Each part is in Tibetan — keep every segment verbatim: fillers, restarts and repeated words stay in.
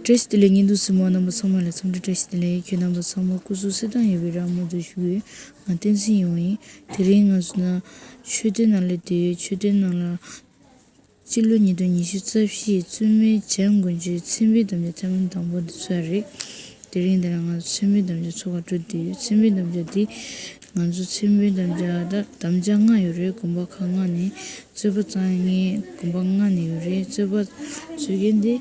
བཀྲ་ཤིས་བདེ་ལེགས། བརྙན་ཐུང་གཟིགས་མོ་བ་རྣམ་པ་ཚང་མ་ལ་འཚམས་འདྲི་བཀྲ་ཤིས་བདེ་ལེགས། ཁྱེད་རྣམ་པ་ཚང་མ་སྐུ་གཟུགས་གསལ་ཐང་ཡོད་པའི་རེ་བ་མུ་མཐུད་ཞུ་གི་ཡོད། ང་བསྟན་འཛིན་ཡོང་ཡིན། དེ་རིང་ང་ཚོ་ན་མཆོད་རྟེན་ནང་ལ་བསྡད་ཡོད། མཆོད་རྟེན་ནང་ལ་སྤྱི་ལོ་ཉིས་སྟོང་ཉི་ཤུ་རྩ་བཞི་བཙུན་མའི་འཇང་དགུན་ཆོས་མཚན་དཔེའི་དམ་བཅའ་ཐེངས་མ་དང་པོ་འདི་ཚོད་རེད། དེ་རིང་འདི་ལ་ང་ཚོ་མཚན་དཔེའི་དམ་བཅའ་ཚོགས་ཁག་འགྲོ་བསྡད་ཡོད། མཚན་དཔེའི་དམ་བཅའ་འདི་ང་ཚོ་མཚན་དཔེའི་དམ་བཅའ་ད་དམ་བཅའ་ལྔ་ཡོད་རེད། དགོན་པ་ཁག་ལྔ་ནས་རྩོད་པ་རྩོད་མཁན་དགོན་པ་ལྔ་ནས་ཡོད་རེད། རྩོད་པ་རྩོད་མཁན་འདི་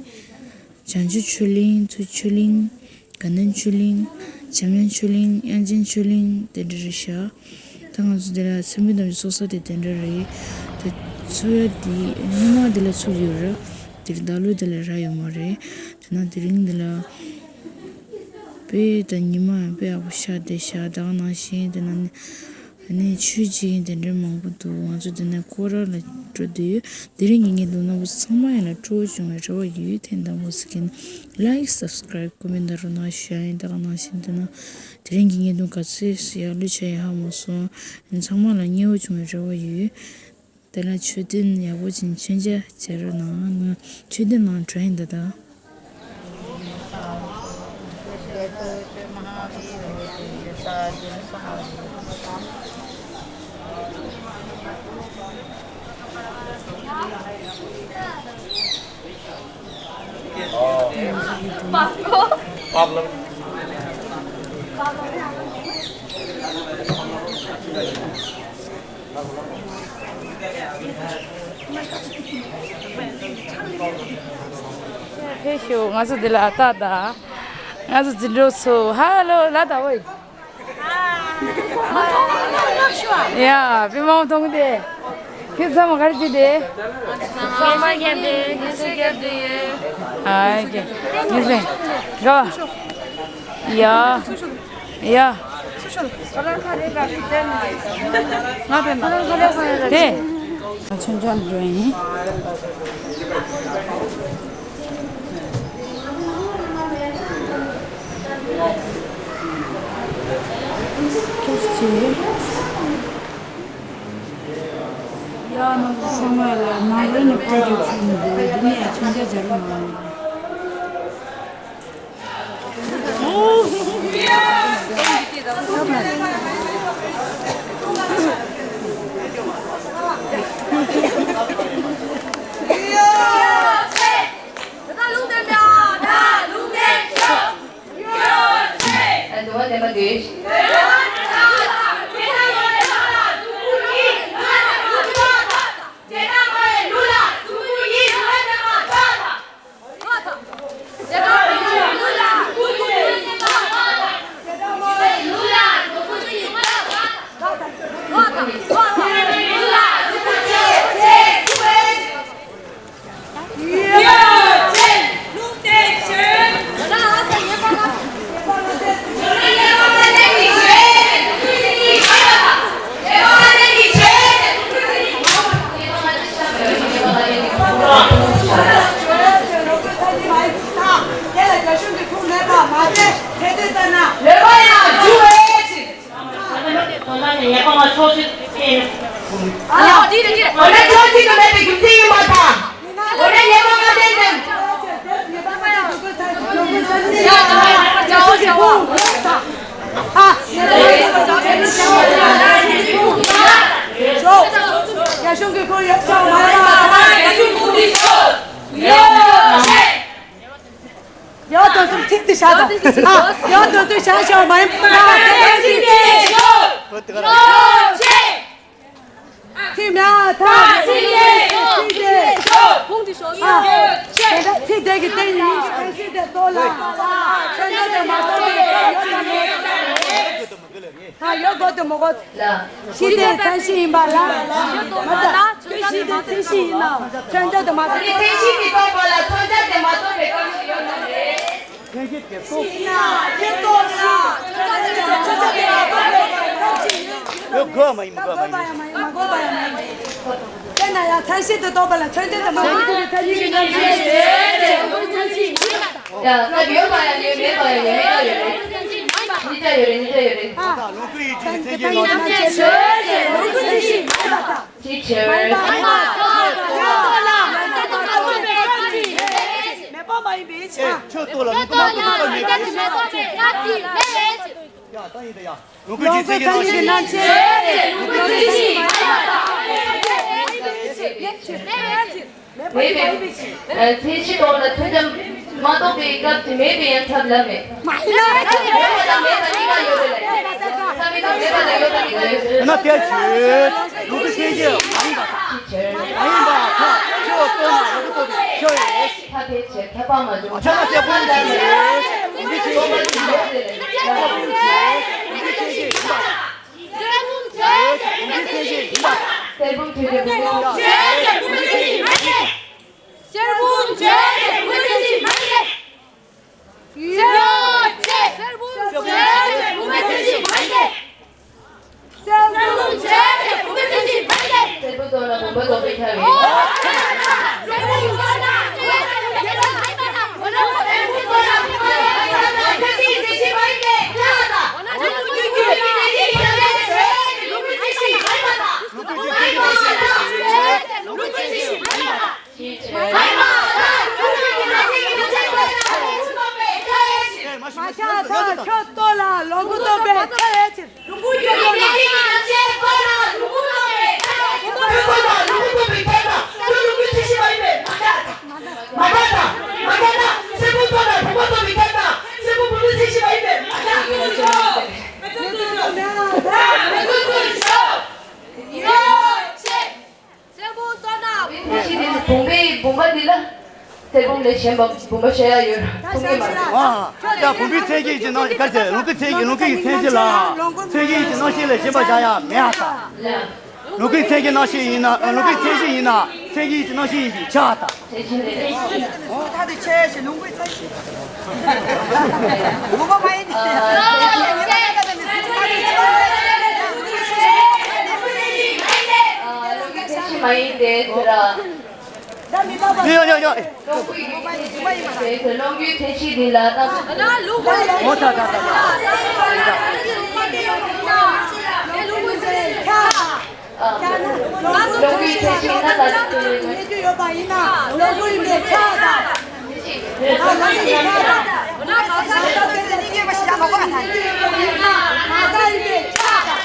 བྱང་ཆུབ་ཆོས་གླིང་། ཐུགས་ཆོས་གླིང་། དགའ་ལྡན་ཆོས་གླིང་། འཇམ་དབྱངས་ཆོས་གླིང་། དབྱངས་ཅན་ཆོས་གླིང་། དེ་འདྲ་རེད་ཤག་ད་ང་ཚོ་འདི་ལ་མཚན་དཔེའི་དམ་བཅའ་ཚོགས་ས་དེ་དེ་འདྲ་རེད། དེ་ཚོགས་ཡ་དེ་སྔོན་མ་དེ་ལ་ཚུགས་ཡོད་རེད། དེ་རིང་ད་ལོ་དེ་ལ་རག་ཡོད་མ་རེད། དེ་ན་དེ་རིང་འདི་ལ་དཔེ་དང་ཉི་མ་ཡང་དཔེ་ཡག་པོ་ཤར་བསྡད་ཤག་ད་ག་ནང་བཞིན་དེ་ན་ནི་ནས་ཆོས་བྱེད་མཁན་དེ་འདྲ་མང་པོ་འདུག་ང་ཚོ་དེ་ནས་སྐོར་ར་ལ་འགྲོ་འདོད་ཡོད། དེ་རིང་གི་ཉིན་དུ་རྣམ་པ་ཚང་མ་ཡང་ལ་སྤྲོ་བོ་བྱུང་བའི་རེ་བ་ཡོད། ཐེངས་དང་པོ་ཟེར་མཁན་ལའིཀ་སབ་སི་ཀ་རའིབ་ཀོ་མེན་ཊི་རོགས་གནང་ཞུ་ཡ་ཡིན། ད་ག་ནང་བཞིན་དེ་ན་དེ་རིང་གི་ཉིན་དུ་ག་ཚོད་ཡག་ལུས་བྱ་ཡག་ཧ་མ་སོང་། ཚང་མ་ལ་མཉེས་པོ་བྱུང་བའི་རེ་བ་ཡོད། དེ་ལ་མཆོད་རྟེན་ཡག་པོ་ཅིག་མཆོད་མཇལ་བྱེད་རོགས་གནང་། ང་མཆོད་རྟེན་ནང་འགྲོ་ཡིན་ད་ད། ཕེབས་ཤོག་ང་ཚོ་འདི་ལ་ལྟ་དང་། ང་ཚོ་འཛིན་གྲོགས་ཚོ། ཧ་ལོ། ལ་དྭགས་ཨོ། ཡ། པི་མ་མཐོང་དེ། ཁྱེད་ཚང་མ་ག་རེ་བྱེད་དེ། ཚང་མ་རྒྱབ་དེ། ཉི་ཤུ་རྒྱབ་དེ་ཡོད། ཨ་ཀེ། ཉི་ཤུ། ག། ཡ། ཡ། ང་དེ་ན། དེ། མཆོད་མཇལ་འགྲོ་ཡིན། ཁྱེད་ཀྱིས། ཡ། ང་ཚོ་ཚང་མ་ལ་ནང་རོལ་ནས་ཕར་རྒྱུག་ཚུལ་འདུག་འདི་ནས་མཆོད་མཇལ་མཇལ་རོགས་གནང་། ཡང་དོ་ཚིག་ཚིག་དེ་བྱ་དང་། ཨ། ཡང་དོ་དོ་བྱ་བྱ་མ་ཡིན་པ་ན། ཚིག་མེད་ཐ། ཚིག་དེ་ཚིག་དེ་ཨ། དེ་འདྲ་ཚིག་དེ་གི་སྟེང་ནས་ཚིག་དེ་ལྟོ་ལ། ཚོན་མདོག་དེ་མ་གཏོགས་པའི་སྐད་ཡོད་ཀྱི་མེད། ད་ཡོད་དགོས་དེ་མོ་གོ། ལ། ཞི་བདེ་མཚན་གཞི་ཡིན་པ་ལ། མ་ད། ཞི་བདེ་མཚན་གཞི་ཡིན་ན་མཚོན་བྱ་དེ་མ་གཏོགས། ཞི་བདེ་མཚན་གཞི་མི་གཏོགས་པ་ལ་མཚོན་བྱ་དེ་མ་གཏོགས་པའི་སྐད་ཆ་ཡོད་མ་རེད། མཚན་གཞི་དེ་གཏོགས། ཡིན་ན་དེ་གཏོགས་ན་མཚོན་བྱ་དེ་མ་གཏོགས་པའི་སྐད་ཆ་ཡོད་མ་རེད། ཡོད་དགོས་མ་ཡིན་མི་དགོས་མ་ཡིན། མ་དགོས་པ་ཡང་མ་ཡིན། དེ་ན་ཡང་མཚན་གཞི་དེ་གཏོགས་པ་ལ་མཚོན་བྱ་དེ་མ་གཏོགས་པའི་སྐད་ཆ་ཡོད་མ་རེད། ཡ། སྐབས་ཡོད་པ་ཡང་ཡོད། མེད་པ་ཡང་ཡོད། མེད་པ་ཡོད་རེད། གཉིས་ཀ་ཡོད་རེད། གཉིས་ཀ་ཡོད་རེད། ཨ། ལོངས་སྐུ་ཡི་རྗེས་ཀྱི་མཚན་གཞི་ལོངས་སྤྱོད། ལོངས་སྐུ་ཚིག་གཞི་མེད་པ་དང་། ཅི་བྱེད། མེད་པ་དང་། ཨེ། ཁྱོད་ལྟོས་ལ། ལུང་པ་མ་ལྟོས་པའི་སྐབས་མེད་པས། ཡ། ད་ཡིན་ད་ཡ། ལུང་པའི་ཚེས་བརྒྱད་ཀྱི་ནང་ཤེས། ལུང་པའི་ཚེས་བརྒྱད་ཀྱི་ནང་ཤེས། མེད་པའི། ཨ། ཚེས་བཞི་དོན་ལ་མཚོན་བྱ་མ་གཏོགས་པའི་སྐབས་ཀྱི་མེད་པའི་ཡང་ཐབས་ལམ་མེད། མ་ཡིན་ན། མེད་པ་དང་མེད་པ་གཉིས་ཀ་ཡོད་པས་ལ། ད་མེད་པ་མེད་པ་དང་ཡོད་པ་གཉིས་ཀ་ཡོད། ཡང་ན་དེ་ཆོས་ལུང་པའི་ཚེས་བརྒྱད་མ་ཡིན་པ་དང་། མ་ཡིན་པ་ཁོ་ཁྱོད་ལྟོས་ན་ལུང་པ་ལྟོས་པའི་ཁྱོད་ཡིན། ཐ་དད་ཆེ་ཁྱབ་པ་མ་བྱུང་། ཨ། ཆ་ན་སེ་ཁོ་ལུང་པའི་ཚེས་བརྒྱད་ཡིན་པ། ལུང་པའི་ཚེས་བརྒྱད་ཡིན་པ། ལུང་པའི་ཚེས་བརྒྱད་ཡིན་པ། གསེར་བུམ་ཆོས་ཀྱི་བུམ་པའི། གསེར་བུམ་ཆོས་ཀྱི་བུམ་པའི་ཚེས་བརྒྱད་མ་ཡིན་པས། ཡོད་ཅེས། གསེར་བུམ་ཆོས་ཀྱི་བུམ་པའི་ཚེས་བརྒྱད་མ་ཡིན་པས། གསེར་བུམ་ཆོས་ཀྱི་བུམ་པའི་ཚེས་བརྒྱད་མ་ཡིན་པས། གསེར་བུམ་ཐོག་ལ་བུམ་པ་ཐོག་པའི་ཆ་ཡོད། གསེར་བུམ་ཐོག་ལ་བུམ་པ་ཐོག་པའི་ཆ་ཡོད། མ་ཆགས་ཐག་ཁྱོད་ལྟོས་ལ་ལུང་པ་ཐོག་པའི་ཆ་ཡོད་ཅེས། ལུང་པ་ཡོད་པའི་ཁྱད་ཆོས་ལ་ལུང་པ་ཐོག་པའི་ཁྱད་ཆོས། ལུང་པ་ཐོག་པའི་ཁྱད་ཆོས་ལ་ལུང་པ་ཐོག་པའི་ཁྱད་ཆོས། ལུང་པའི་ཚེས་བཞི་མ་ཡིན་པས་མ་ཁྱད་དང་། མ་ཁྱད་དང་། མ་ཁྱད་དང་། གསེར་བུམ་ཐོག་ལ་བུམ་པ་ཐོག་པའི་ཁྱད་དང་། གསེར་བུམ་བུམ་པའི་ཚེས་བཞི་མ་ཡིན་པས་མ་ཁྱད་དང་། ཡོད་ཅེས། གསེར་བུམ་ཐོག་ན་བུམ་པ། བུམ་པའི་བུམ་པ་འདི་ལ། གསེར་བུམ་ལས་གཞན་པ་བུམ་པ་བཤད་ཡ་ཡོད། ཐུགས་ངེས་མ་རེད། ཨ། ད་བུམ་པའི་ཚེས་བརྒྱད་ཀྱི་ནང་ག་རེ་ཟེར། ལུང་པའི་ཚེས་བརྒྱད། ལུང་པའི་ཚེས་བརྒྱད་ལ། ཚེས་བརྒྱད་ཀྱི་རྣམ་ཤེས་ལས་གཞན་པ་བཞག་ཡ་མེད་ཨ་ད། ལུང་པའི་ཚེས་བརྒྱད་རྣམ་ཤེས་ཡིན་ན། ལུང་པའི་ཚེས་བཞི་ཡིན་ན་ཚེས་བརྒྱད་ཀྱི་རྣམ་ཤེས་ཡིན་པས་ཁྱབ་ཨ་ད། ཚེས་བཞི་རེད། ཨོ། ད་དེ་ཆེ་ཞེས་ལུང་པའི་ཚེས་བཞི། ལུང་པ་མ་ཡིན་ཏེ། ཨ། ད་དེ་ཆེ་ཞེས་ལུང་པའི་ཚེས་བཞི། ཨ། ལུང་པའི་ཚེས་བཞི་མ་ཡིན་ཏེ་ཟེར་ར། ཡ་ཡ་ཡ། ལོངས་སྐུའི་ཚེས་བཞི་འདི་ལ་ད། ཨོ་ད་ད་ད་ད། ལོངས་སྐུའི་ཚེས་བཞི་ཡིན་ན་ད། ཡོད་པ་ཡིན་ན་ལོངས་སྐུའི་མེ་ཁྱབ་དང་། ལོངས་སྐུའི་མེ་ཁྱབ་དང་། ལ།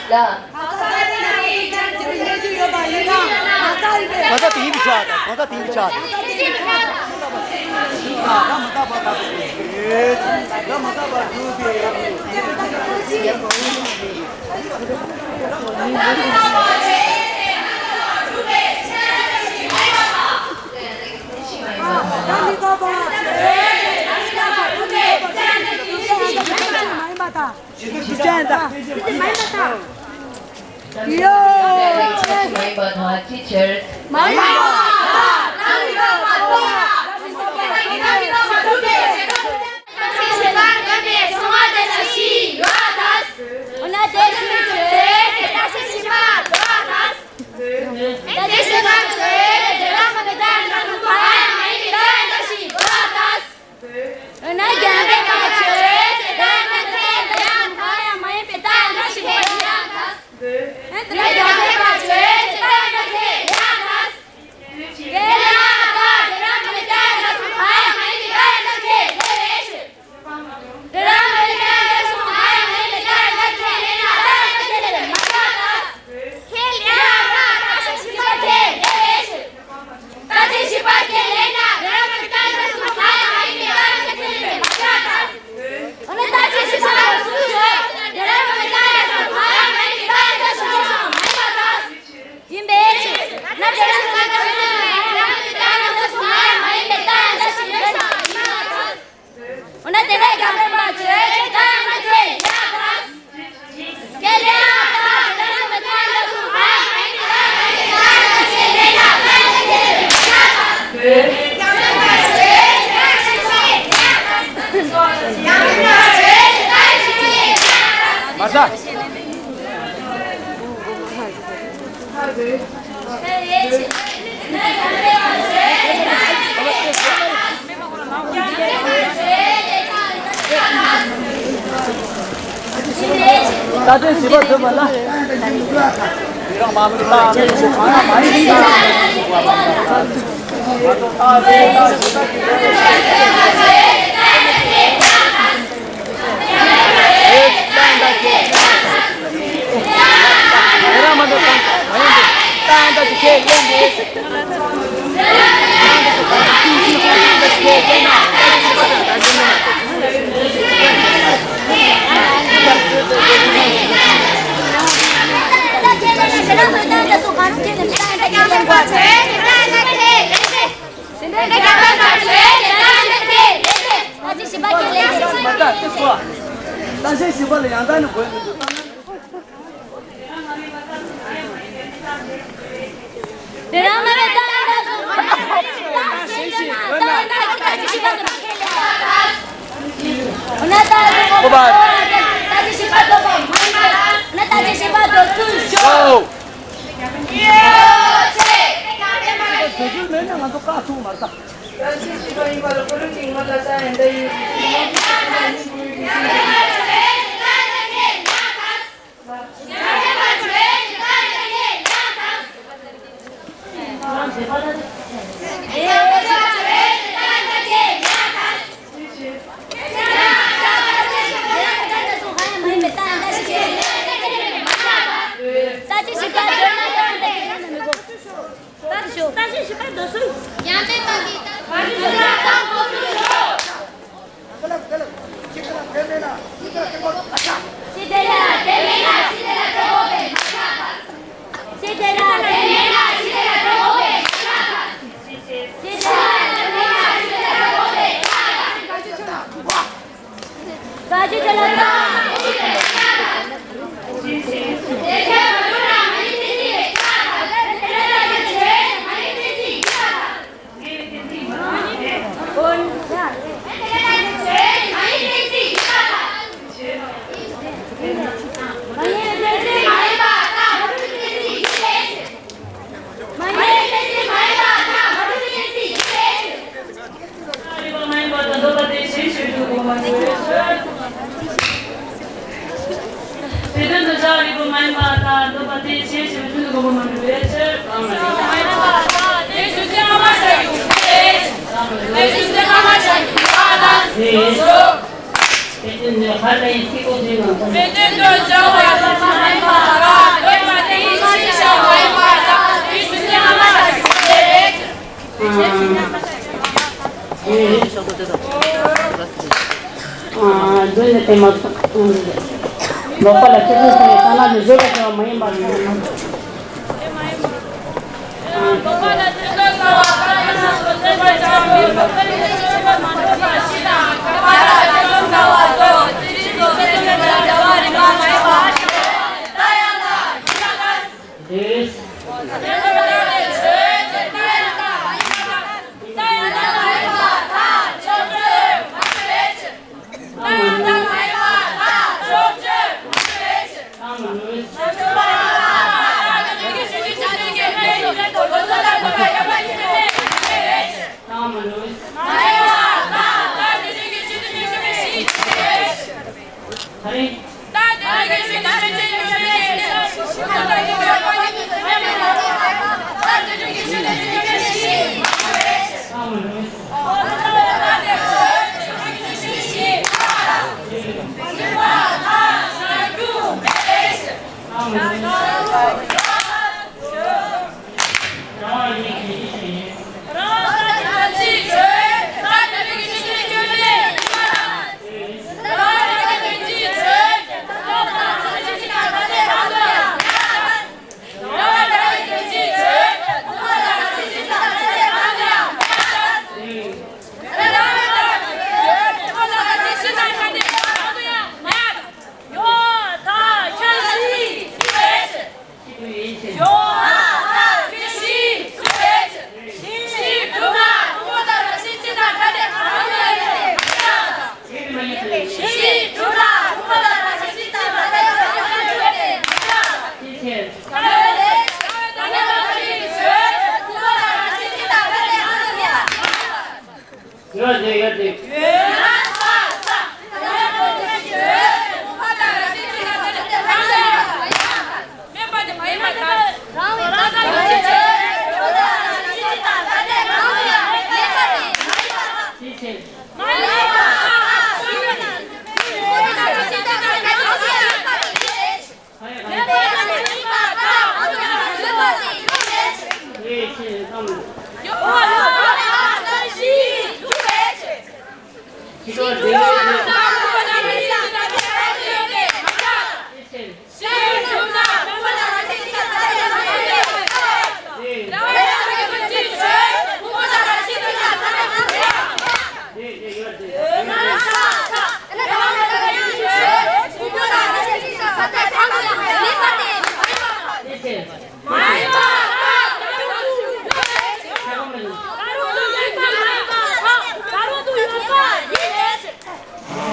གང་ཟག་དེ་ཡིན་པའི་ཆ་དང་། གང་ཟག་དེ་ཡིན་པའི་ཆ་དང་། ཡོད། མ་ཡིན་པ་དང་ཅི་ཕྱིར། མ་ཡིན་པ་དང་ཡོད་པ་དང་། འོ་ན་རྒྱལ་བའི་བཀའ་ཆོས་དེ་ལྟར་ན་དེ་ཡང་ཐ་ཡང་མ་ཡིན་པའི་རྟགས་འདྲ་ཞིག་ཡང་ཐ། འོ་ན་རྒྱལ་བའི་བཀའ་ཆོས་དེ་ལྟར་ན་དེ་ཡང་ཐ། དེ་ལ་ཡང་ཐ་དེ་ལྟར་མ་ཡིན་པའི་རྟགས་འདྲ་ཞིག་ཐ་ཡང་མ་ཡིན་པའི་རྟགས་འདྲ་ཞིག་ལས་རེད་ཞུ། དེ་ལྟར་མ་ཡིན་པའི་རྟགས་འདྲ་ཞིག་ཐ་ཡང་མ་ཡིན་པའི་རྟགས་འདྲ་ཞིག་ལས་ན་རྟགས་འདྲ་ཞིག་ལས་མ་ཐ་ཐ། དེ་ལ་ཡང་ཐ་རྟགས་ཞིག་ཞིག་ཐ་དེ་ལས་རེད་ཞུ། ད་དེ་བཞི་པ་དེ་ལས་ན་དེ་རང་གི་རྟགས་འདྲ་ཞིག་ཐ་ཡང་མ་ཡིན་པའི་རྟགས་འདྲ་ཞིག་ལས་མ་ཐ་ཐ། འོ་ན་ད་ཅི་ཞིག་བྱ་བ་སུ་ཞིག་དེ་ལ་ཡང་མི་ལྟ་ཡ་དང་མ་ཡང་མེད་ཀྱི་ལྟ་ཡ་འདྲ་ཞིག་ཡོད་ཞིང་མེད་པ་དང་། ཡིན་པའི་ཕྱིར། ན་དེ་ལ་མི་ལྟ་ཡ་དང་མ་ཡང་མེད་ཀྱི་ལྟ་ཡ་འདྲ་ཞིག་ཡོད་ཞིང་མེད་པ་དང་། འོ་ན་དེ་ལ་ཡང་མེད་པ་ཆོས་ཅན་ལྟ་ཡ་འདྲ་དེ་ཡང་དང་། མ་ཟ། ད་དེ་བྱིས་པ་ཚོས་མ་ལ། དེ་རང་མ་མི་ལ་ད་མ་ཡིན། ཨོ་བ། བཟོ་རྒྱུ་མེད་ན་ང་ཚོ་བཀག་ཐུབ་མ་རེད་ད།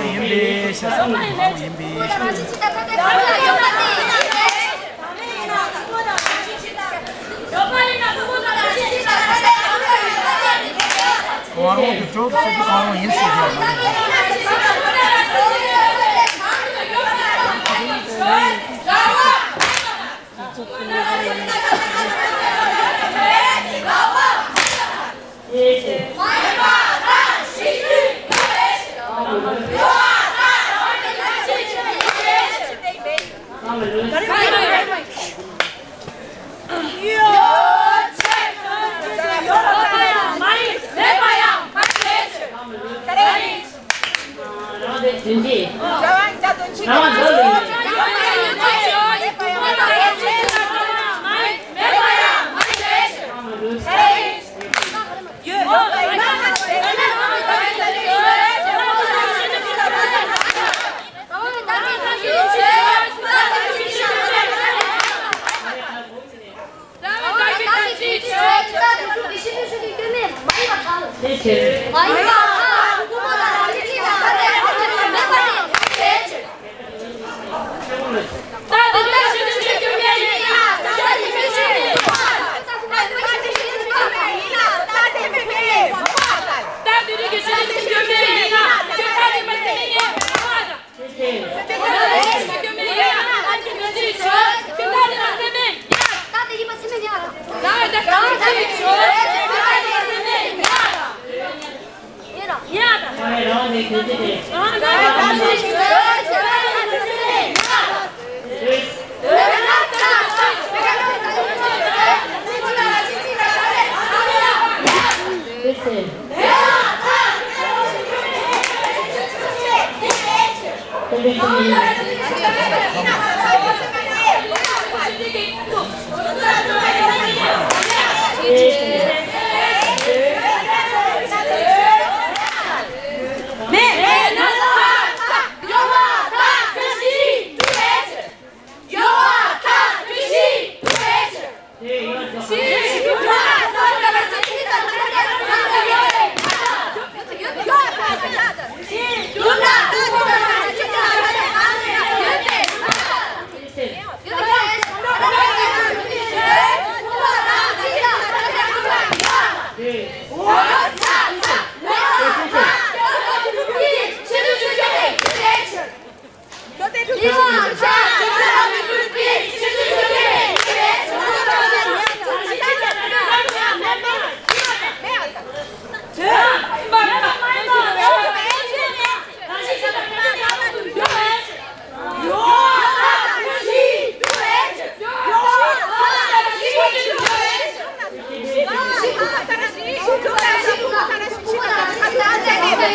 ཡིན་པའི་ཤ་ཚ་ཡིན་པའི་ཤ་ཚ། གང་རུང་དུ་གྲོགས་སུ་དུ་གང་རུང་ཡིན་ཟེར་གྱི་ཡོད་མ་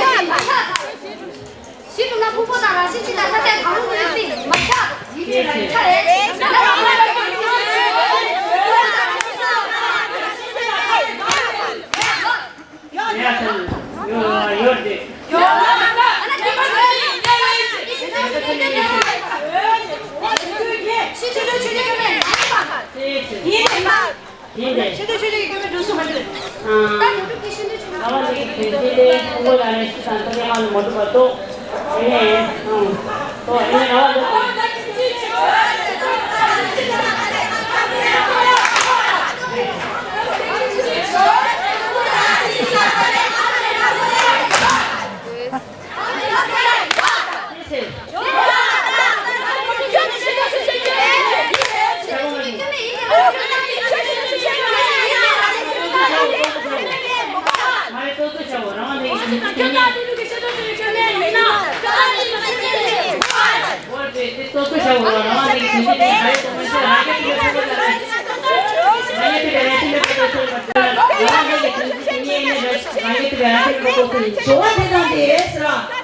རེད། ཤི་ཐུབ་ན་ཕུང་པོ་དང་རང་བཞིན་གཅིག་ལ་ཐ་དད་གང་རུང་གི་རིགས་པས་མ་ཆགས། ཡིད་ཀྱི་རང་ཆ་རེད། ཡོད་དེ། ཡིན་པས། ཆེད་དུ་ཆོས་ཅན་གྱི་སྐྱོན་མེད་འགྲོ་སོང་མ་རེད། ད་དུང་གི་ཤིན་ཏུ་ཆུང་བ། ར་བ་ལས་ཀྱི་དོན་ཅི་ལས་ཕུང་པོ་ལ་ནི་ཤི་དང་ཐ་དད་མ་ནི་མ་གྲུབ་པ་རྟོགས། དེ་ནས་ཨང་། ཏོ་ཨེ་ནི་ར་བ་ལས་བྱ་བ་དེ་དང་དེ་ཟེར་བ།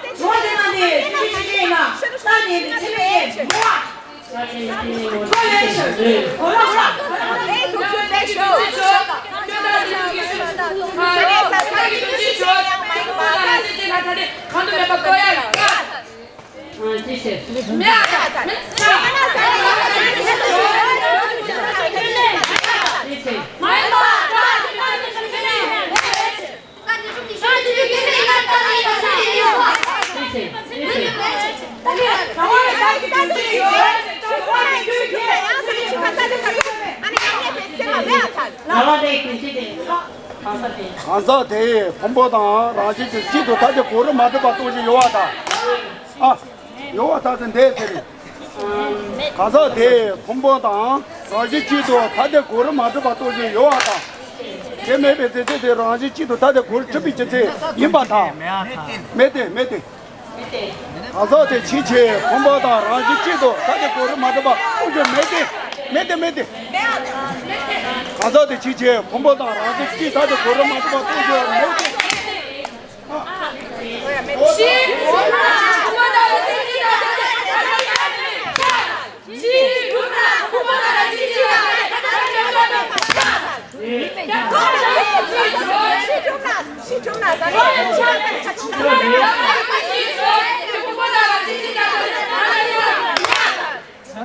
གང་ཟག་དེ་ཕུང་པོ་དང་རང་བཞིན་གྱིས་གཅིག་ཏུ་ཐ་དད་གོ་རིམ་མ་གྲུབ་པ་རྟོགས་བཞིན་ཡོད་པ་དང་། ཨ། ཡོད་པ་དག་ཏུ་འདས་ཟེར། གང་ཟག་དེ་ཕུང་པོ་དང་རང་བཞིན་གཅིག་ཏུ་ཐ་དད་གོ་རིམ་མ་གྲུབ་པ་རྟོགས་བཞིན་ཡོད་པ་དང་། དེ་མེད་པའི་རྫས་ཚོགས་དེ་རང་བཞིན་གཅིག་ཏུ་ཐ་དད་གོ་རིམ་གྲུབ་པའི་རྒྱུ་མཚན་ཡིན་པར་ཐལ། མེད་དེ། མེད་དེ། གང་ཟག་དེ་ཕྱིན་ཆད་ཕུང་པོ་དང་རང་བཞིན་གཅིག་ཏུ་ཐ་དད་གོ་རིམ་མ་གྲུབ་པ་རྟོགས་རྒྱུ་མེད་དེ། མེད་དེ། མེད་དེ། གང་ཟག་དེ་ཕྱིན་ཆད་ཕུང་པོ་དང་རང་བཞིན་གཅིག་ཐ་དད་གོ་རིམ་མ་གྲུབ་པ་རྟོགས་རྒྱུ་མེད་དེ།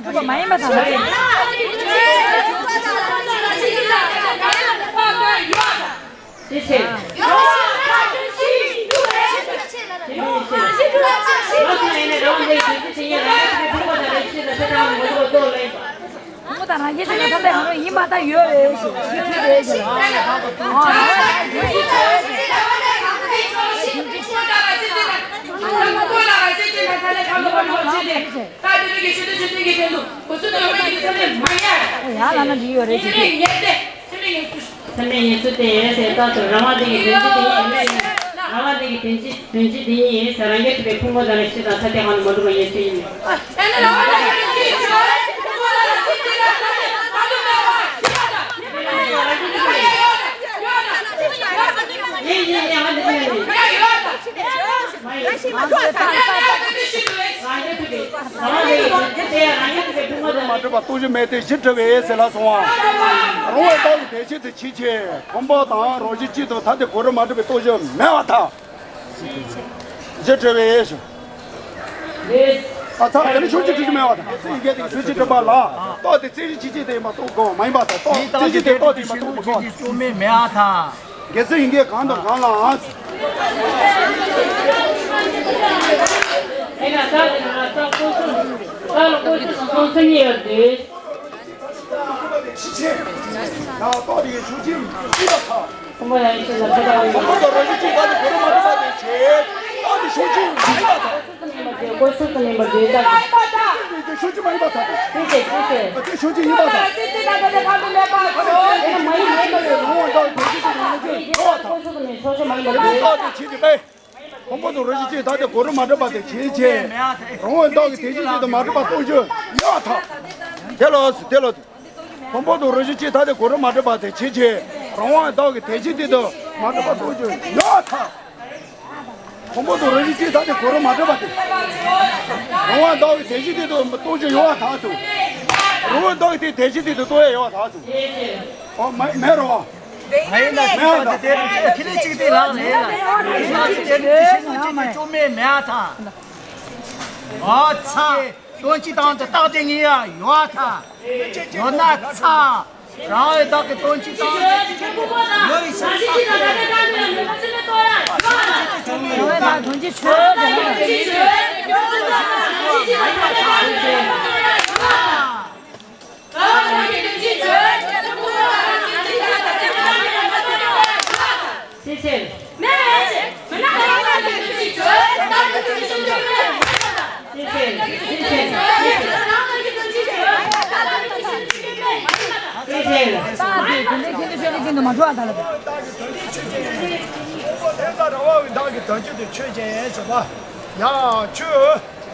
ཐུབ་པ་མ་ཡིན་པ་དང་། དེ་ཕྱིར། ཕུང་པོ་དང་རང་བཞིན་གཅིག་ལ་ཐ་དད་གོ་རིམ་མ་གྲུབ་པ་རྟོགས་རྒྱུ་ཡིན་པར་ཐལ། ཡོད་རེད་ཞེས་ཞུས་པ་རེད་ཟེར། ཨོ། རང་བཞིན་གཅིག་རེད་ཟེར། ད་དེ་རིང་གི་ཤེས་ལྡན་ཆོས་ཅན་གྱི་ཐད་ལ་གང་དུ་བར་འགྲོ་བ་བྱས་ཏེ། ད་དེ་རིང་གི་ཤེས་ལྡན་ཆོས་ཅན་གྱི་ཐད་དུ་གོ་ཚུལ་དང་ཡོད་མེད་ཀྱི་ཚད་མས་མ་ངེས། ཡང་ལ་ན་འདི་ཡོད་རེད་ཟེར། ངེས་ཏེ་ཚད་མས་ངེས་སུ། ཚད་མས་ངེས་སུ་སྟེ་ཡོད་ཟེར་རྟགས་སུ་རང་དབང་དེ་གི་དོན་སྤྱི་དེ་ཉིད་ཡིན་མིན། རང་དབང་དེ་གི་དོན་སྤྱི་དོན་སྤྱི་དེ་ཉིད་ཡིན་ཟེར་རང་རྒྱལ་གྲུབ་པའི་ཕུང་པོ་དང་རང་བཞིན་དང་ཐ་དད་གང་དུ་མ་གྲུབ་པ་ངེས་སུ་ཡིན་མིན། ཡིན་ཡིན་ཡིན། ང་འདི་ཚོ་ཡིན། མ་གྲུབ་པ་རྟོགས་རྒྱུ་མེད་དེ་གཞི་གྲུབ་པས་ཟེར་ལ་སོང་བ། རང་དབང་རྟགས་ཀྱི་དོན་སྤྱི་དེ་ཕྱིན་ཆད་ཕུང་པོ་དང་རང་བཞིན་གཅིག་ཏུ་ཐ་དད་གོ་རིམ་མ་གྲུབ་པའི་རྟོགས་གཞི་མེད་པར་ཐལ། གཞི་གྲུབ་པས་ཞུ། ཨ་ཚ་དེ་ནི་ཕྱོགས་གཅིག་གྲུབ་ཀྱི་མེད་པར་ཐལ། རྩི་ཡི་གེ་དེ་ཕྱོགས་གཅིག་གྲུབ་པ་ལ་རྟགས་དེ་རྩི་གཞི་གཅིག་ཅན་དེ་ཡིན་པ་རྟོགས་དགོས་མ་ཡིན་པར་ཐལ། རྟགས་རྩི་གཞི་དེ་རྟགས་དེ་ཡིན་པ་རྟོགས་དགོས། ཕྱོགས་གཅིག་གྲུབ་མེད་མེད་པར་ཐལ། དགེ་ཚུལ་ཡིན་གྱི་གང་དང་གང་ལའང་། དེ་ན་ས་དེ་ན་ས་ཀོ་སུ་ས་ལ་ཀོ་སུ་སོང་སེམས་ཉིད་ཡོད་དུས། ཕྱིན་ཆད་ཡང་རྟགས་དེ་ཡི་ཤུགས་རྐྱེན་མི་འབྱུང་བ་དང་། ཁོ་མོ་ཡང་ཤེས་ལ་ཁ་བ་ཡོད། ཁོ་མོ་དང་རང་བཞིན་གཅིག་ལྟར་དུ་གོ་རིམ་མ་གྲུབ་པ་དེ་ཆེ། རྟགས་དེ་ཤུགས་རྐྱེན་མི་འབྱུང་བ་དང་། ཀོ་སུ་ཀུན་ལེན་པ་དེ་ལྟ་བུ། ཤུགས་རྐྱེན་མ་ཡིན་པ་དང་། དེ་ཤེས་ཤེས་ཤེས། དེ་ཤུགས་རྐྱེན་ཡིན་པ་དང་། དེ་ནི་མ་ཡིན་མེད་པ་ཡོད། རང་དབང་དང་དོན་སྤྱི་དེ་ཡོད་ཀྱི་ཡོད་པ་དང་། ཀོ་སུ་ཀུན་ལེན་ཤུགས་རྐྱེན་མ་ཡིན་པ་ཡོད། རྟགས་དེ་ཆེ་གི་པས། ཕུང་པོ་དང་རང་བཞིན་གཅིག་ཐ་དད་གོ་རིམ་མ་གྲུབ་པ་དེ་ཕྱིན་ཆད་རང་དབང་རྟགས་ཀྱི་དོན་སྤྱི་གཅིག་ཏུ་མ་གྲུབ་པ་རྟོགས་རྒྱུ་ཡོད་པར་ཐལ། དེ་ལ་དེ་ལ་དེ། ཕུང་པོ་དང་རང་བཞིན་གཅིག་ཐ་དད་གོ་རིམ་མ་གྲུབ་པ་དེ་ཕྱིན་ཆད་རང་དབང་རྟགས་ཀྱི་དོན་སྤྱི་གཅིག་ཏུ་མ་གྲུབ་པ་རྟོགས་རྒྱུ་ཡོད་པར་ཐལ། ཕུང་པོ་དང་རང་བཞིན་གཅིག་ཐ་དད་གོ་རིམ་མ་གྲུབ་པ་དེ། རང་དབང་རྟགས་ཀྱི་དོན་སྤྱི་གཅིག་ཏུ་རྟོགས་རྒྱུ་ཡོད་པར་ཐལ་ཚུལ། རང་དབང་རྟགས་ཀྱི་དོན་སྤྱི་གཅིག་ཏུ་རྟོགས་ཡ་ཡོད་པར་ཐལ་ཚུལ། ཨོ་མ་མེད་རོ། མེད་ཡ་ད། དེ་ཁྱེད་ནི་གཅིག་དེ་ལགས་རེད་ལ། ཤེས་ནོ་གཅིག་དེ་ཤེས་ནོ་གཅིག་དེ་བཅོས་མེད་མེད་ཡ་ད། ཨ་ཚ། དོན་སྤྱི་དང་དུ་རྟགས་དེ་ངེས་ཡ་ཡོད་ད། ཡོད་ན་ཚ། རང་ཡོད་བདག་གི་དོན་སྤྱི་དང་དུ་ཡོད་ཡི་ཤེས་རྟགས་དེ་ཡོད་ད། དོན་སྤྱི་ཆོས་དེ་ལ་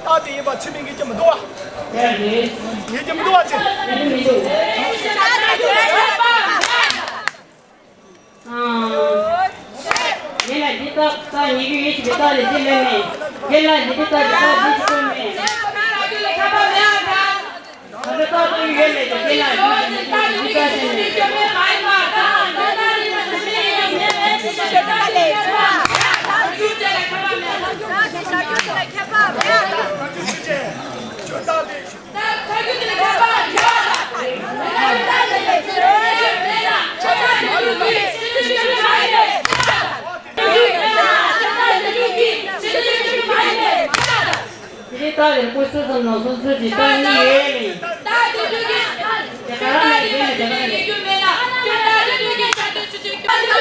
རྟགས་དེ་ཡིན་པ་ཚིག་མི་ངེས་ཀྱི་མི་འདུག་བ། ངེས་ཀྱི་མི་འདུག་བ་ཚེ། ངེས་ལ་འདི་རྟགས་རྟགས་ངེས་ཀྱི་ཡོད་ཞེས་པའི་རྟགས་ལས་གཞི་ལས་མེད། ངེས་ལ་འདི་འདི་རྟགས་ཀྱི་རྟགས་འདི་ཞིག་ཀུན་མེད། དེ་རིང་ཏཱ་ལའི་སྐུ་ཚེ་ཚང་ནང་སོང་ཚུལ་གྱི་ཏཱ་གཉིས་ཡོད་མིན། དེ་ག་རང་ལ་ཡོད་མེད་དེ་ག་རང་ལ་ཡོད། ཅི་བྱེད། ང་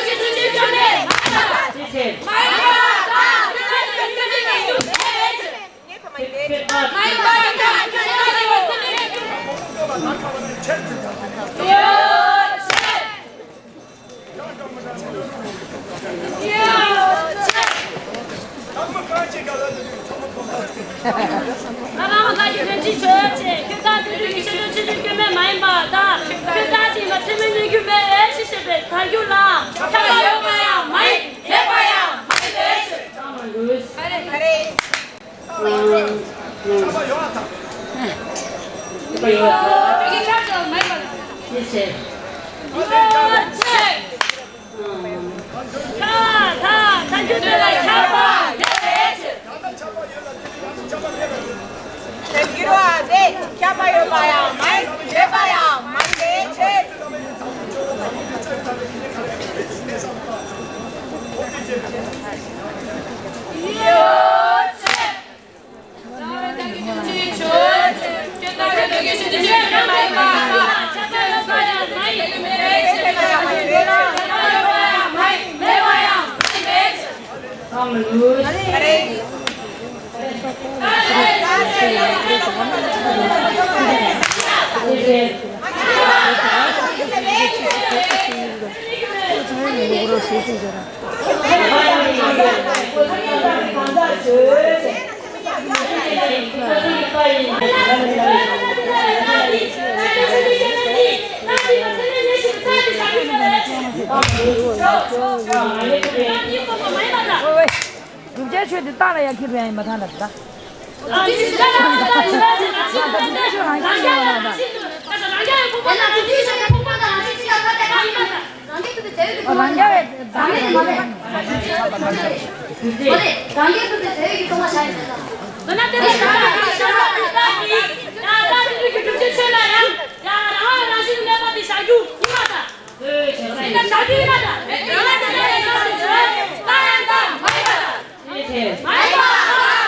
རང་ལ་ཁྱོད་ཕན་ཅི་བྱོས་ཆེ། ཁྱོད་ད་དུས་དུས་ཀྱི་ཤེས་ཡོན་ཆེ་ཆུང་སྐྱོན་མེད་མ་ཡིན་པ་དང་ཁྱོད་ད་ཅིག་ལ་ཚེ་མི་གནོད་རྒྱུ་མེད་ཨེ་ཤི་ཞེས་པའི་གར་རྒྱུ་ལ་ཁྱབ་པ་ཡོད་པ་ཡང་མ་ཡིན་མེད་པ་ཡང་མ་ཡིན་པའི་ཕྱིར། ཨ་རེ། ཨ་རེ། ཁྱབ་པ་ཡོད་པ་དང་། ཁྱབ་པ་ཡོད་པ་དང་། ཁྱབ་པ་མ་ཡིན་པ་དང་། ཤེས་ཆེ། ཡོད་ཆེ། ཐ་ཐ་ཐ་རྒྱུ་དེ་ལ་ཁྱབ་པ་ཡོད་རེད། ཁྱབ་པ་ཡོད་ལ་དེ་ཁྱབ་པ་ཡོད་པ་ཡང་མ་ཡིན་མེད་པ་ཡང་མ་ཡིན་པའི་ཕྱིར། ཡོད་ཆེ། སྒྲུབ་བྱའི་ཆོས་དེ་རྟགས་ལ་ཡང་ཁྱེར་བ་ཡང་མ་ཐང་ལ་ད། སྒྲུབ་བྱའི་ཆོས་རང་བཞིན་ཡོད་ལ་ད། རང་རྒྱལ་བའི་བདག་མེད་མ་རེད། རང་རྒྱལ་ཐུབ་པའི་རྫས་ཡོད་ཀྱི་སྟོང་པ་བཞག་ཡོད་མེད་ལ། མདོར་ན་དེ་ལ་བཞག་པ་དེ་བཞག་པ་ནི་ཡང་དག་མི་འདུས་ཀྱི་སྒྲུབ་བྱའི་ཆོས་ལ་ཡང་ཡང་རང་དབང་རང་བཞིན་གནས་པ་དེ་བཞག་རྒྱུ་ཡིན་པ་དང་། དེ་ལ་བཞག་རྒྱུ་ཡིན་པ་དང་། དེ་ལ་དེ་ལ་ཡང་དག་མི་འདུས་ཀྱི་སྒྲུབ་བྱའི་ཆོས་ལ་ཡང་དག་མ་ཡིན་པ་དང་། མ་ཡིན་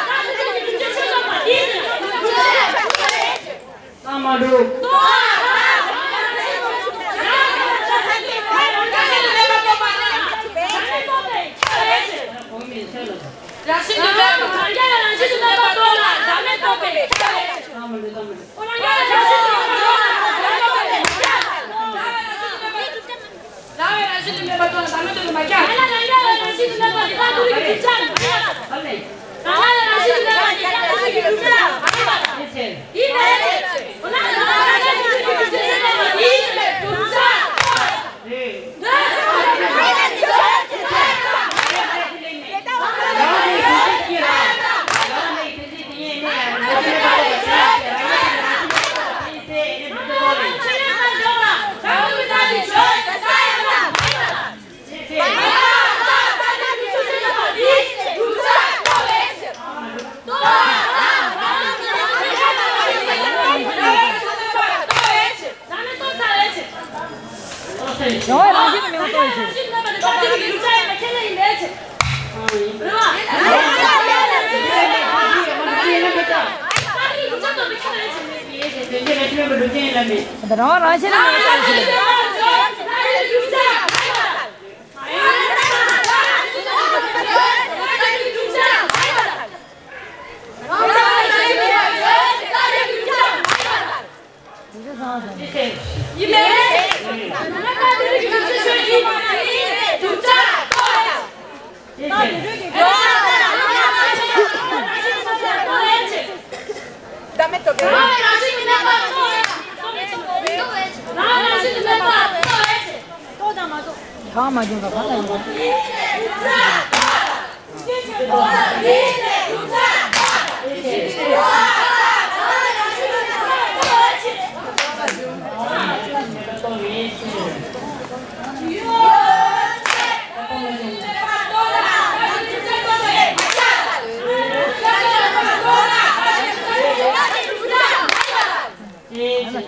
པ་དང་། རང་དབང་རང་བཞིན་གནས་པ་དེ་བཞག་རྒྱུ་ཡིན་པ་དང་། ལྷག་མ་འགྲོ། རང་བཞིན་དུ་མེད་པ་རྟོགས་ལ་བདག་མེད་རྟོགས་པའི་ཁྱབ་པས། ལྷག་མ་འགྲོ། ལྷག་མ་འགྲོ། རང་རྒྱལ་རང་བཞིན་དུ་མེད་པ་རྟོགས་ལ་བདག་མེད་རྟོགས་པའི་ཁྱབ་པས། རང་རྒྱལ་རང་བཞིན་དུ་མེད་པ་རྟོགས་ལ་བདག་མེད་རྟོགས་པའི་མ་ཁྱབ། ཡང་ན་རང་རྒྱལ་རང་བཞིན་དུ་མེད་པ་དེ་དག་ཐུག་རིགས་ཀྱི་བསྒྲུབ་བྱ་མ་ཡིན་པ་དང་། རང་རྒྱལ་རང་བཞིན་དུ་མེད་པ་དེ་དག་ཐུག་རིགས་ཀྱི་བསྒྲུབ་བྱ་མ་ཡིན་པ་དང་། ཡིན་པའི་ཕྱིར། འོ་ན་རང་རྒྱལ་རང་བཞིན་དུ་མེད་པ་དེ་ཡིན་པའི་བསྒྲུབ་བྱ། རང་བཞིན་གྱི་མིང་ཐོགས་ཤིང་། རང་རང་བཞིན་གྱི་མིང་ཐོགས་ཤིང་། ཐང་མ་བྱུང་བ་གང་ལ་ཡིན། ཁྱབ་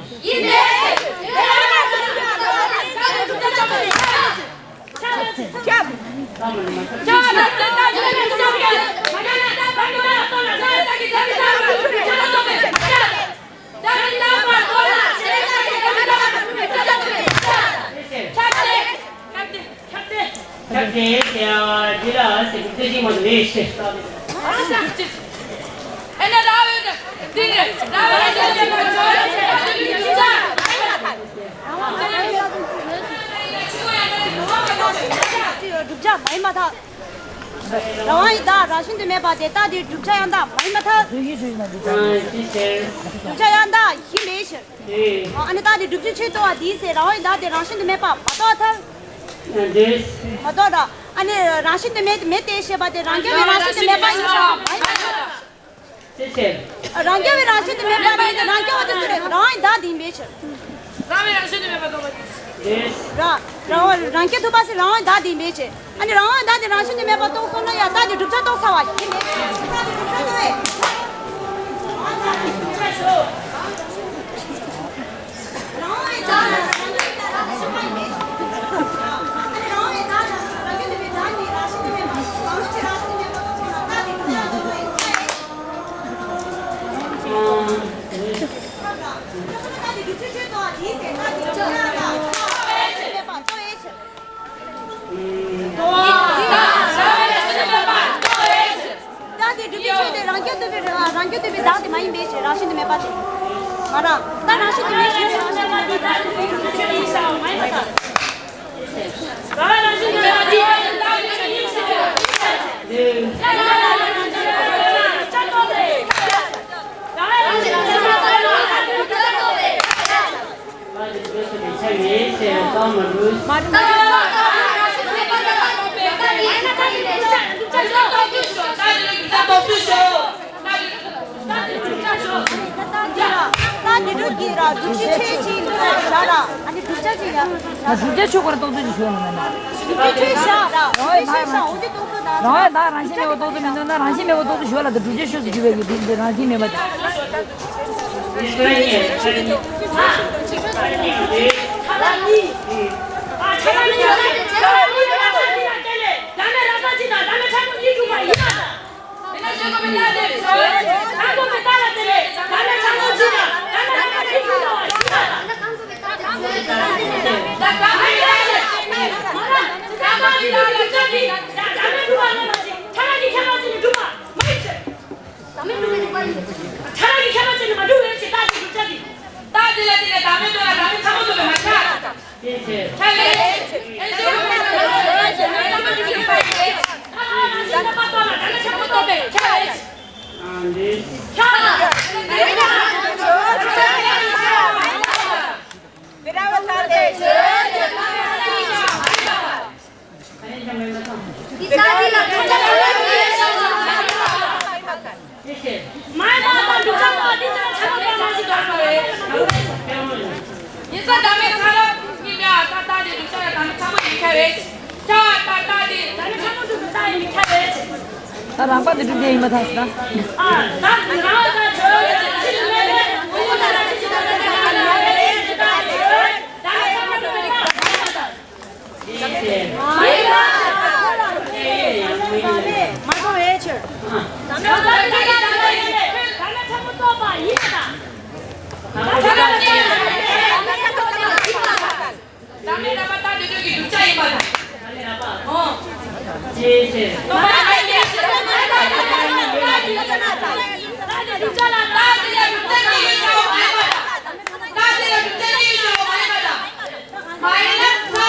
སྟེ། ཁྱབ་སྟེ། ཡ། འདི་ལ་ཟེར་གྱི་ཚེ་གཅིག་མ་གཏོགས་མེད་ཤེས། ཨ་ན་ར་བའི་འདི་རེད། ར་བའི་ར་བའི་ར་བའི་བསྒྲུབ་བྱ་མ་ཡིན་མ་ཐག་རང་དབང་ཡི་བདག་རང་བཞིན་དུ་མེད་པ་དེ་རྟགས་དེའི་བསྒྲུབ་བྱ་ཡང་དག་མ་ཡིན་པར་ཐལ། བསྒྲུབ་བྱ་ཡང་དག་གཞི་མེད་ཕྱིར། ཨ་ནི་རྟགས་དེ་བསྒྲུབ་བྱའི་ཆོས་རྟོགས་པ་དེའི་ཚེ་རང་དབང་ཡི་བདག་དེ་རང་བཞིན་དུ་མེད་པ་མ་རྟོགས་པར་ཐལ། མ་རྟོགས་དང་། ཨ་ནི་རང་བཞིན་དུ་མེད་མེད་དེ་ཞེས་པ་དེ་རང་རྐྱ་བའི་རང་བཞིན་དུ་མེད་པ་ཡིན་ཞིང་མ་ཡིན་པར་ཐལ། ཅི་ཕྱིར། རང་རྐྱ་བའི་རང་བཞིན་དུ་མེད་པ་མིན་ཏེ་རང་རྐྱ་བ་དེ་སུ་རེད། རང་དབང་ཡི་བདག་དེ་ཡིན་པའི་ཕྱིར། རང་བའི་རང་བཞིན་དུ་མེད་པ་རྟོགས་པ་དེ། རང་རང་རང་རྐྱ་ཐུབ་པ་ཟེར་རང་དབང་ཡི་བདག་དེ་ཡིན་པའི་ཕྱིར། ཨ་ནི་རང་དབང་ཡི་བདག་དེ་རང་བཞིན་དུ་མེད་པ་རྟོགས་སོང་ན་ཡང་བདག་དེ་བསྒྲུབ་བྱ་རྟོགས་ཚར་བ་ཡིན་པའི་ཕྱིར། རང་དབང་ཡི་བདག་རང་བཞིན་དུ་མེད་པ་རྟོགས་སོང་ན་བདག་དེ་བསྒྲུབ་བྱ་རྟོགས་ཚར་བ་ཡིན་པའི་ཕྱིར། བདག་དེ་སྒྲུབ་པའི་ཆོས་དེ་རང་རྐྱ་ཐུབ་པའི་རང་རྐྱ་ཐུབ་པའི་བདག་དེ་མ་ཡིན་པའི་ཕྱིར། རང་བཞིན་དུ་མེད་པ་དེ། མ་རང་། ད་རང་བཞིན་དུ་མེད་ཕྱིར། རང་བཞིན་དུ་མེད་པ་དེ། ད་འདི་འདྲ་གི་ར་བསྒྲུབ་བྱའི་ཆོས་ཅིག་འདུག་ར། ཨ་ནི་བསྒྲུབ་བྱ་ཅིག་ཡ། ང་བསྒྲུབ་བྱའི་ཆོས་ཁོ་རང་རྟོགས་ཚུལ་ཅིག་ཞུ་བ་ལ་ན། བསྒྲུབ་བྱའི་ཆོས་བཞག་ར། བསྒྲུབ་བྱའི་ཆོས་བཞག་འོ་དེ་རྟོགས་ཚུལ་ད། རང་བའི་བདག་རང་བཞིན་མེད་པ་རྟོགས་ཚུལ་མི་འདུག་ན་རང་བཞིན་མེད་པ་རྟོགས་ཚུལ་ཞུ་བ་ལ་དེ་བསྒྲུབ་བྱའི་ཆོས་སུ་གྱུར་པའི་གི་དེ་རང་བཞིན་མེད་པ་དེ། ད་རང་པ་དེ་སྒྲུབ་བྱེད་ཡིན་པ་ཐག་ཆོད་ད། བདག་མེད་རྟག་པ་རྟག་དེ་དུས་ཀྱི་བསྒྲུབ་བྱ་ཡིན་པ་དང་། ཨོ། ཅེས་བྱས། རྟོག་པ་ཨ་ཡིན་ཕྱིར། རྟག་དེ་བསྒྲུབ་བྱ་ལ་རྟག་དེ་ལ་བསྒྲུབ་བྱ་གཉིས་ཡོད་པ་མ་ཡིན་པ་དང་། རྟག་དེ་ལ་བསྒྲུབ་བྱ་གཉིས་ཡོད་པ་མ་ཡིན་པ་དང་། མ་ཡིན་ན་ས།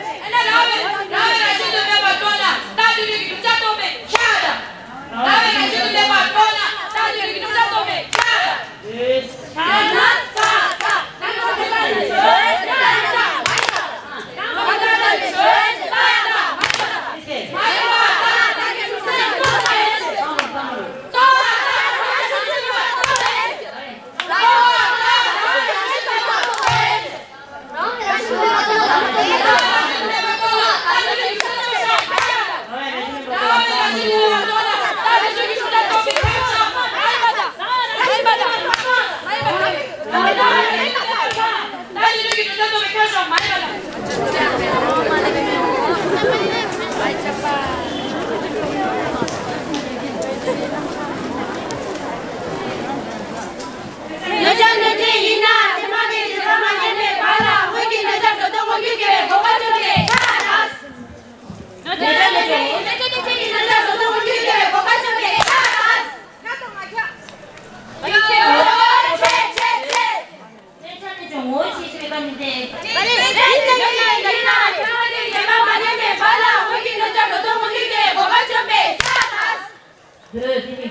ཨེ་ན་ར་བའི་ར་བའི་རང་བཞིན་དུ་མེད་པར་རྟོགས་ན་རྟག་དེ་དུས་ཀྱི་བསྒྲུབ་བྱ་རྟོགས་པས་ཁྱབ་པ་དང་། ར་བའི་རང་བཞིན་དུ་མེད་པར་རྟོགས་ན་རྟག་དེ་དུས་ཀྱི་བསྒྲུབ་བྱ་རྟོགས་པས་ཁྱབ་པ་དང་།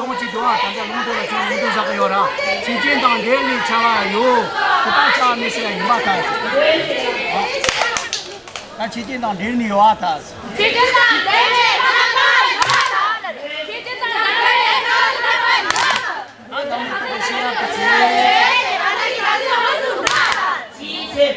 ལུང་གཅིག་འགྲོ་བ་དང་ལུང་དེ་ལ་ཁྱོད་ལུང་དུ་བཞག་གི་ཡོད་ར། ཆོས་ཅན་དང་འབྲེལ་ནས་འཆར་བ་ཡོད། དེ་དག་འཆར་བ་མེད་ཟེར་ཡ་ཡིན་པར་ཐལ། ད་ཆོས་ཅན་དང་འབྲེལ་ནས་ཡོད་པར་ཐལ། ཆོས་ཅན་དང་འབྲེལ་ནས་ཐ་ན་ཡོད་པར་ཐལ། ཆོས་ཅན་དང་འབྲེལ་ནས་ཐ་ན་ཡོད་པར་ཐལ། ད་དང་པོ་ཤེས་རབ་ཀྱི་ཚེ། ཅིའི་ཕྱིར།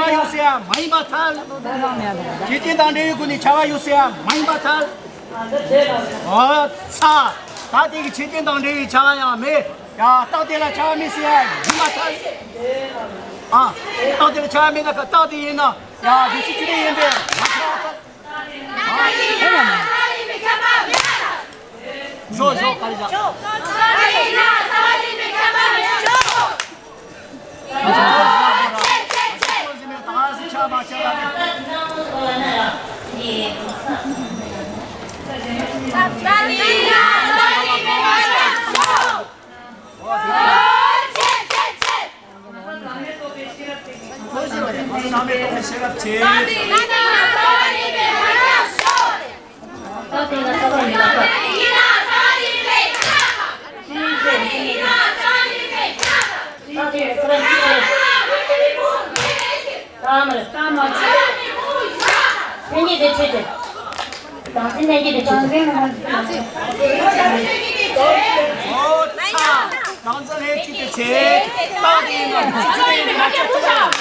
བ་ཡོད་ཟེར་ཡ་མ་ཡིན་པར་ཐལ། ཆོས་ཅན་དང་འབྲེལ་བའི་སྒོ་ནས་བྱ་བ་ཡོད་ཟེར་ཡ་མ་ཡིན་པར་ཐལ། ཨོ་ཚ། ད་དེ་གི་ཆོས་ཅན་དང་འབྲེལ་བའི་བྱ་བ་ཡང་མེད། ཡ་རྟགས་དེ་ལ་བྱ་བ་མེད་ཟེར་ཡ་ཡིན་པར་ཐལ། ཨ། རྟགས་དེ་ལ་བྱ་བ་མེད་ན་ཁ་རྟགས་དེ་ཡིན་ན་ཡ་བདུན་ཚིགས་བཅུ་དྲུག་ཡིན་པས་མ་ཁྱབ་པར་ཐལ། ཞོ་ཞོ་ག་རེ་བྱ། ཨོ་ཚ། གང་ཚ་ལྷན་ཅིག་ཏུ་བྱེད། རྟགས་དེ་ཡིན་ན་ཆུ་ཆུ་ཡིན་ན་ཆུ་ཆུ། ཨོ་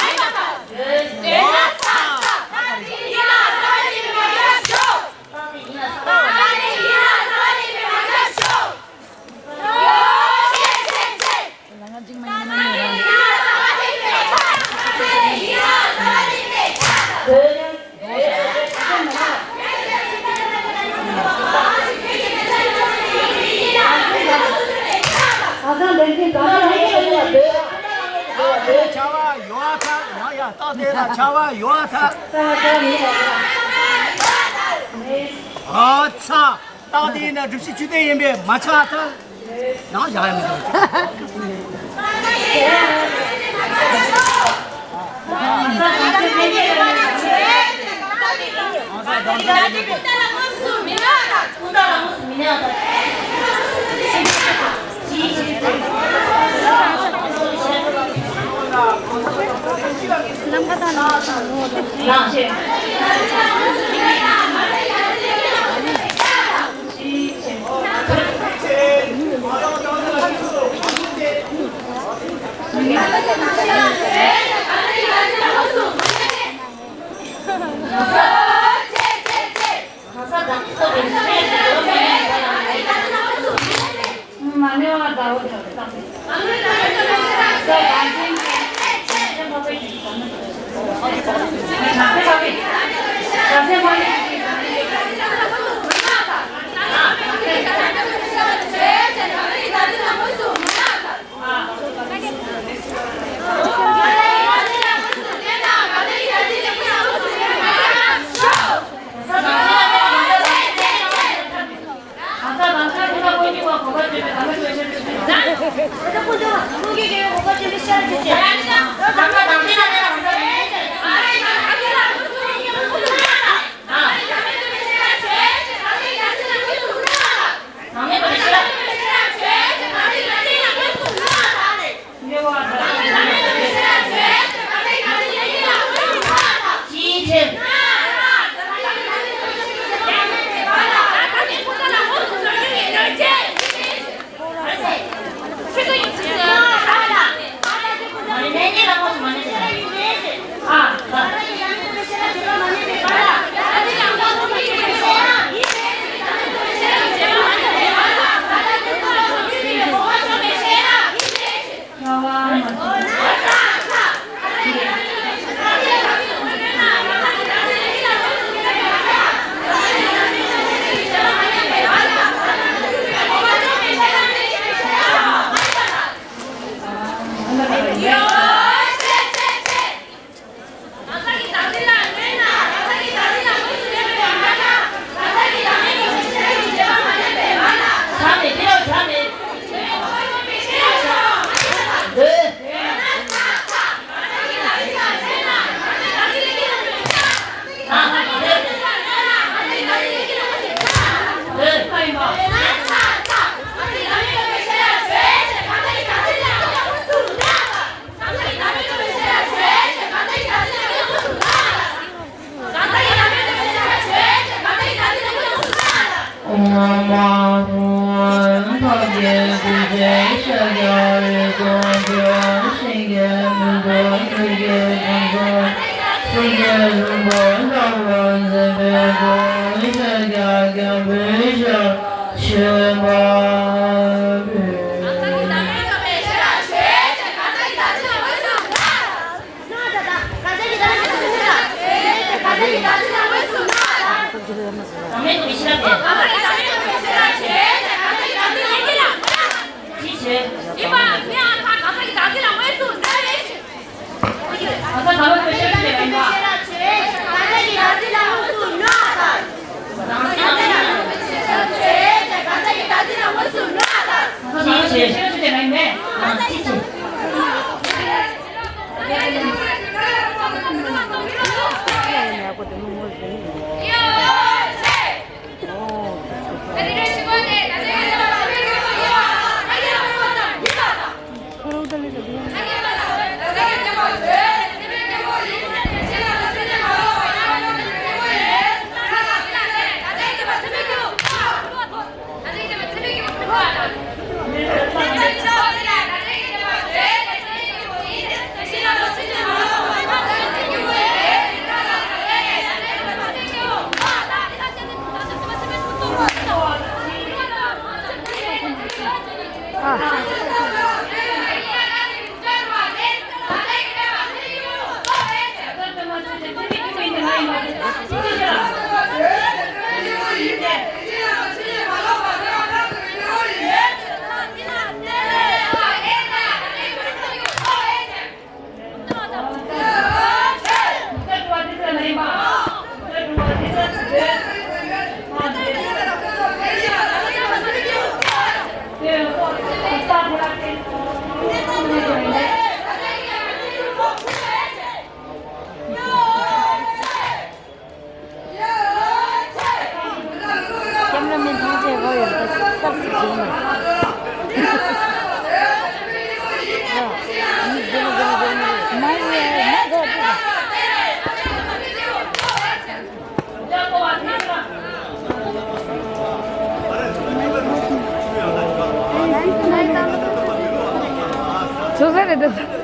ཚ། བྱ་བ་ཡོད་ཐལ། ཡང་ཡང་རྟགས་དེ་ལ་བྱ་བ་ཡོད་ཐལ། ཨ་ཚ། རྟགས་དེ་ཡིན་ན་སྒྲུབ་བྱེད་ཆོས་ཅན་ཡིན་པས་མ་ཁྱབ་པར་ཐལ། ཡང་བཞག་ཡ་མི་འདུག་ཀེམ་ར་མེན་ཐམས་ཅད་ཧོ་ཡོད་པ་སབ་སི་བྱེད་ནས། མ་ཡོད་མ་དགོས། ཆོག་ས་རེད་འདུག་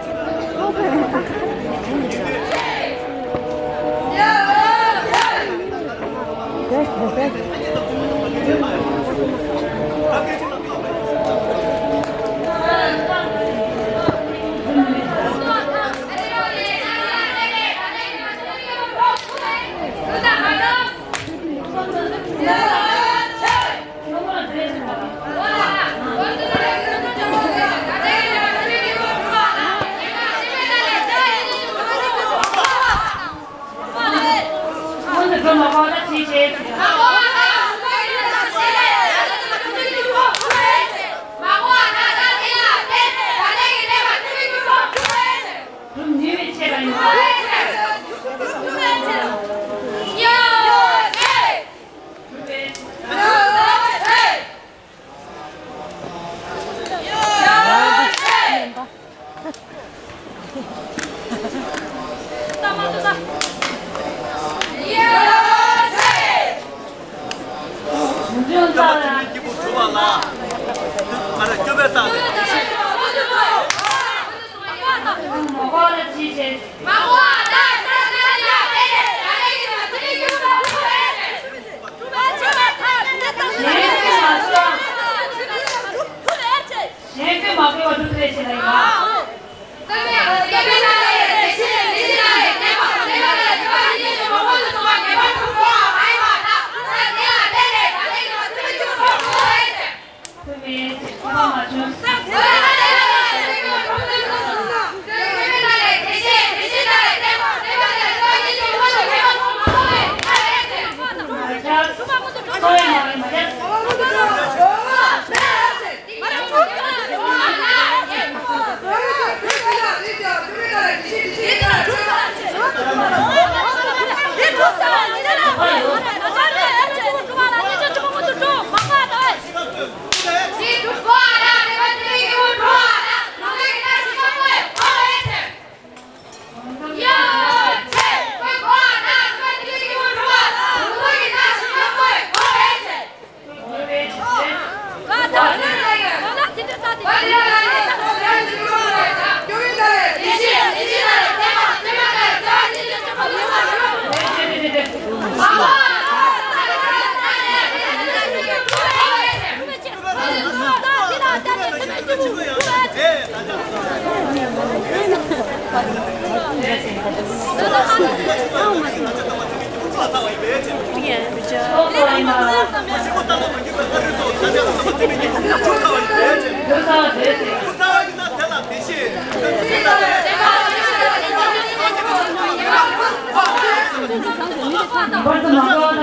སྟོན་པ་ཚུལ་ཁྲིམས་སྐྱེས་བུ་འགྲོ་བ་ལ། ང་ལ་སྐྱོབ་པའི་རྟགས་ལས། གཞན་སེམས་མ་སྐྱོ་བ་སྒྲུབ་ལས་བྱེད་ལ་ཡིན་པ།